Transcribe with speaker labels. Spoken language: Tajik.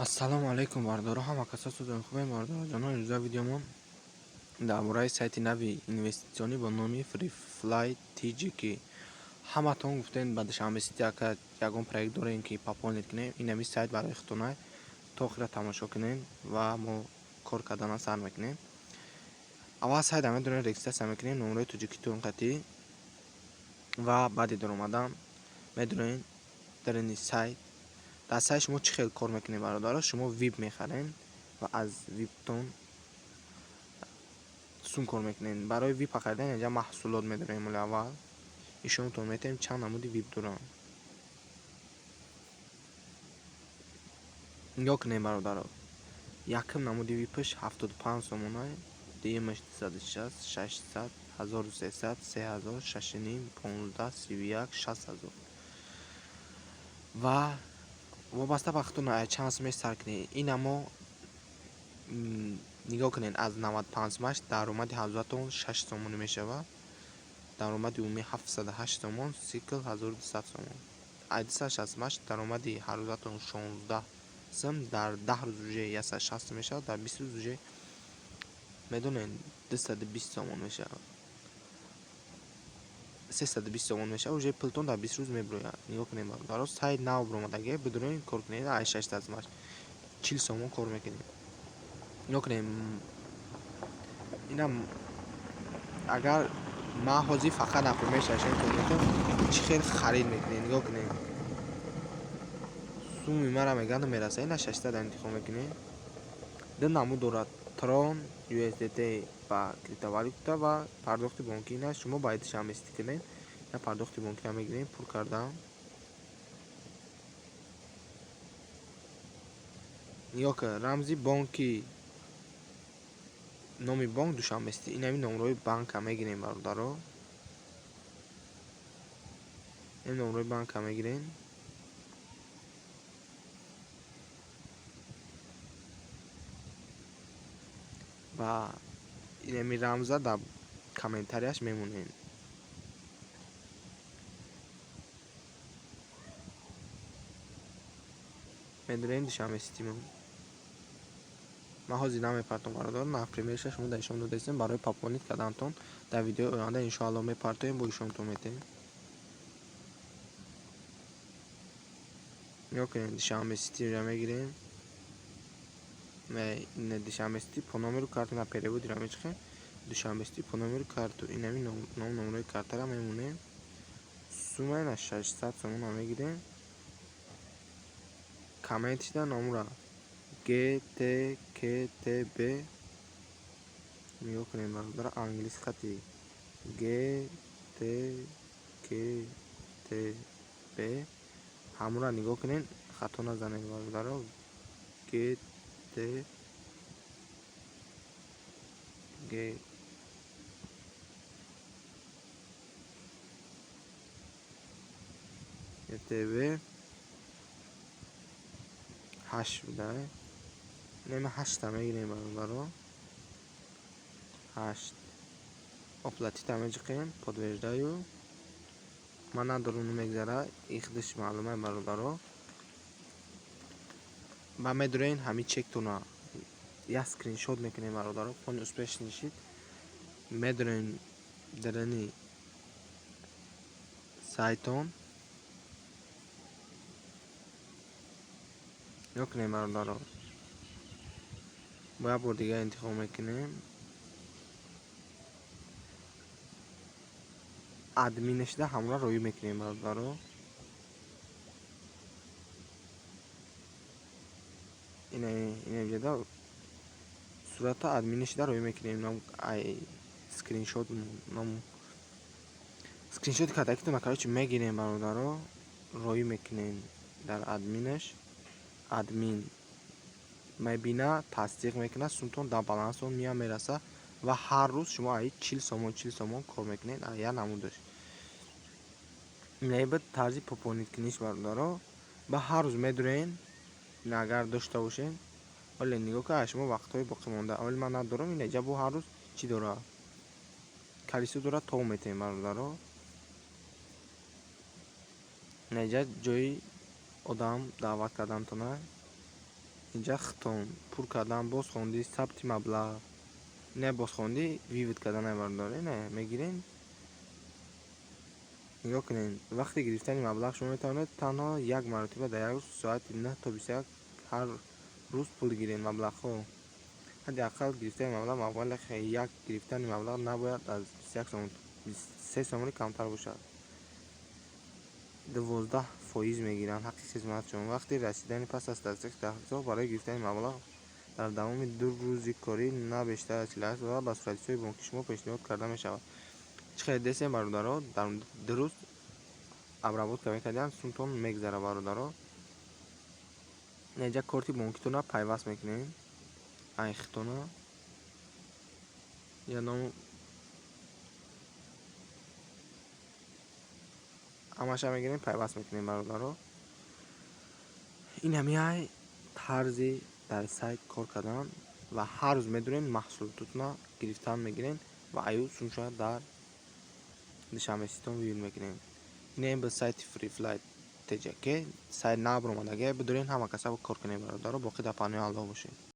Speaker 1: Ассалому алайкум, бародаро, ҳама касо сӯзон хубем, бародароҷоно. Имрӯза видеомон дар бораи сайти нави инвеститсионӣ бо номи Freefly TG, ки ҳаматон гуфтем, ба Душанбе Сити ака ягон проект дорем, ки пополнить кунем. Ин ҳами сайт барои худтона. То охира тамошо кунем ва мо кор кардана сар мекунем. Аввал сайта медонем, регистрация мекунем, номерои тоҷикитон қатӣ, ва баъди даромадан медонем дарини сайт. Дар сайт шумо чӣ хел кор мекунед, бародаро? Шумо вип мехаред ва аз виптон сум кор мекунед. Барои випа харидан инҷа маҳсулот медорем. Оли аввал ишонтон метаҳем, чанд намуди вип дорам. Нигоҳ кунед, бародаро: якум намуди випаш 75 сомона, дуюмаш 260, 600, 1300, 3000, 6,5, 15, 31, 60 000 ва вобаста ба худтон чанд сумеш сар кунед. Ина мо нигоҳ кунед, аз 95 сумаш даромади ҳазуратон 6 сомонӣ мешавад, даромади умумӣ 708 сомон, цикл 1200 сомон. Аз 260 сумаш даромади ҳаррӯзатон 16 сум, дар 10 рӯз уже 160 сум мешавад, дар 20 рӯз уже медонед 220 сомон мешавад, 320 сомон мешавад, уже пултон дар 20 рӯз мебирояд. Нигоҳ кунед, бародаро, сайт нав биромадагӣ, бидуред, кор кунед. Аз 600 сумаш 40 сомон кор мекунед. Нигоҳ кунед, инам агар ман ҳозир фақат например шашон кор мекунам, чӣ хел харид мекунед? Нигоҳ кунед, суми мара мегӯянд мераса, ина 600 интихоб мекунед. Ду намуд дорад: трон, USDT ба криптовалюта ва пардохти бонкӣ. Ина шумо ба Душанбе Сити кунед, ина пардохти бонкиро мегирем, пур кардан. Нигоҳ кун, рамзи бонки, номи бонк Душанбе Сити. Инами номрои банка мегирем, бародаро, ин номрои банка мегирем ва инами рамза дар комментарияш мемонем. Медонем Душанбе Ситимон. Ман ҳозир намепартом, бародаро, напримерша шумо дар ишон додастем барои пополнить кардантон. Дар видеои оянда иншоалло мепартоем, бо ишонтон метаҳем. Нигоҳ кунед, Душанбе Ситиро мегирем, Душанбе Сити по номеру карты на переводиро мечиқем, Душанбе Сити по номеру карту, инами ном номерои картаро мемонем, сумма ина 600 сомона мегирем, комментида номра Г Т К Т Б. Нигоҳ кунед, бародар, англис хати Г Т К Т Б, ҳамонро нигоҳ кунед, хато назанед, бародаро. Г Т Г Т Б ҳашт буда. Нема ҳаштта мегирем, бародаро, ҳашт. Оплатить меҷиқем, подтверждаю. Ман надорум, намегзара, ихдиш маълума, бародаро. Ба медорен ҳамин чектона як скриншот мекунем, бародаро, пони успешный шид, медорем дарани сайтон. Нигоҳ кунем, бародаро, бо як бор дига интихоб мекунем, админашда ҳамонро роӣ мекунем, бародаро. Инаҷода сурата админашда роӣ мекунем, ай скриншот, скриншоти кардагитона, короче, мегирем, бародаро, роӣ мекунем дар админаш. Админ мебина, тасдиқ мекунад, сумтон дар баланстон мея мераса ва ҳар рӯз шумо аи 40 сомон, 40 сомон кор мекунед. Я намудаш инаи ба тарзи пополнить куниш, бародаро. Ба ҳар рӯз медурен, агар дошта бошед. Оле нигоҳ кун, шумо вақтҳои боқӣ монда. Оли ман надорам. Инаҷа бо ҳар рӯз чӣ дорад? Колесо дорад, тов метаҳем, бародаро. Инаҷа ҷои одам даъват кардантона. Инҷа хитон пур кардан, бозхондӣ, сабти маблағ. Не, бозхондӣ, вывод кардан, бародаро, не мегирен. Нигоҳ кунед, вақти гирифтани маблағ шумо метавонед танҳо як маротиба дар як рӯз, соати 9 то 21 ҳар рӯз пул гиред. Маблағҳо, ҳадди аққал гирифтани маблағ, маблағи як гирифтани маблағ набояд аз 21 сомон, 23 сомонӣ камтар бошад. 12% мегиранд ҳаққи хизматшон. Вақти расидани пас аз тасдиқи тахфифҳо барои гирифтани маблағ дар давоми 2 рӯзи корӣ, на бештар аз 48 соат, ба суратҳисоби бонкии шумо пешниҳод карда мешавад. Чӣ хеле десем, бародаро, дар 2 рӯз обработка мекардиам, сумтон мегзара, бародаро. Инҷа корти бонкитонро пайваст мекунем, айхитона я ном ҳамаша мегирем, пайваст мекунем, бародаро. Ин ҳамиай тарзи дар сайт кор кардан ва ҳар рӯз медурем, маҳсулототона гирифтан мегирем ва аю сумша дар Душанбеситон вывод мекунем. Инем ба сайти Freefly TJK, сайт набаромадагия, бидурен, ҳама каса кор кунем, бародаро. Боқӣ дар паноҳи Аллоҳ бошед.